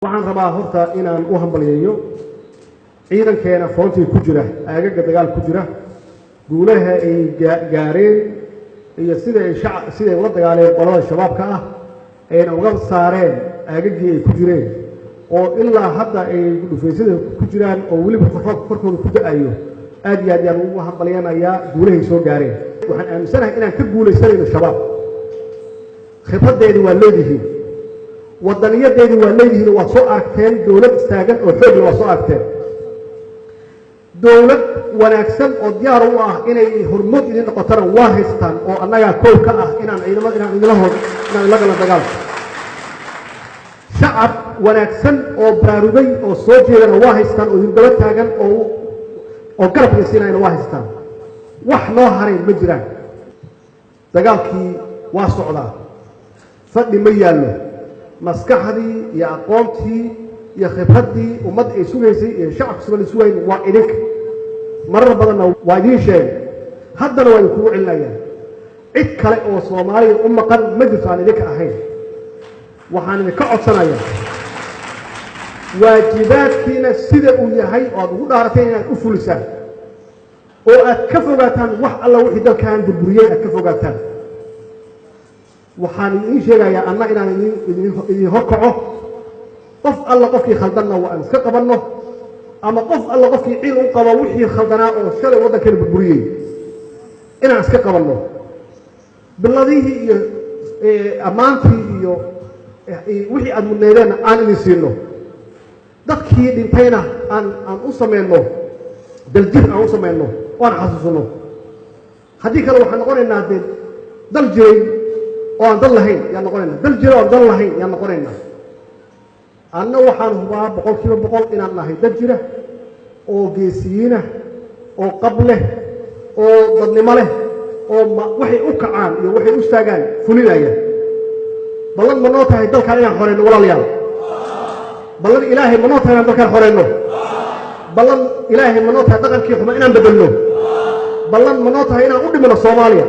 Waxaan rabaa horta inaan u hambalyeeyo ciidankeena foontii ku jira, aagaga dagaal ku jira, guulaha ay gaareen iyo sida ay siday ula dagaaleen qolada Shabaabka ah, ayna uga saareen aagagii ay ku jireen, oo ilaa hadda ay dhufaysyada ku jiraan oo weliba roobka korkooda ku da-ayo. Aad iyo aad yaan ugu hambalyanayaa guulahay soo gaareen. Waxaan aaminsanahay inaan ka guulaysanayno Shabaab. Khibraddeedii waa leedihiin, wadaniyadeedii waa leedihiin, waad soo aragteen dowlad istaagan oo xoog leh, waad soo aragteen dowlad wanaagsan oo diyaar u ah inay hormood idin noqotona waa haystaan, oo annagaa koow ka ah inaan ciidamada inaan idinla hor inaan idinla galan dagaalka. Shacab wanaagsan oo baraarugay oo soo jeedana waa haystaan, oo idin daba taagan oo garab idin siinayana waa haystaan. Wax noo haray ma jiraan. Dagaalkii waa socdaa, fadhi ma yaallo. Maskaxdii iyo aqoontii iyo khibraddii ummadda ay sugaysay iyo shacabka Soomaliya sugayn waa idinka. Marar badanna waa idiin sheegay, haddana waa idinkugu celinayaan: cid kale oo Soomaaliya u maqan ma jirto aan idinka ahayn. Waxaan idinka codsanayaa waajibaadkiina sida uu yahay oo aad ugu dhaarateen inaad u fulisaan, oo aad ka fogaataan wax alla wixii dalkan burburiyey aad ka fogaataan. Waxaan idiin sheegayaa anna inaan idin horkaco. Qof alla qofkii khaldanna waa aan iska qabanno, ama qof alla qofkii ciil u qabo wixii khaldanaa oo shalay waddankeena burburiyey inaan iska qabanno. Biladihii iyo ammaantii iyo wixii aad mudneydeenna aan idin siino, dadkii dhintayna aan u samayno daljir, aan u samayno oo aan xasuusno. Haddii kale waxaan noqonaynaa dee dal jiray oo aan dal lahayn yaan noqonaynaa, dal jiray oo aan dal lahayn yaan noqonaynaa. Anna waxaan hubaa 100% inaan nahay dad jira oo geesiyiinah oo qab leh oo dadnimo leh oo waxay u kacaan iyo waxay u istaagaan fulinaya. Ballan ma noo tahay dalkaan inaan xoreyno, walaalayaal? Ballan Ilaahay ma noo tahay inaan dalkaan xoreyno? Ballan Ilaahay ma noo tahay dhaqankii xuma inaan bedelno? Ballan ma noo tahay inaan u dhimino Soomaaliya?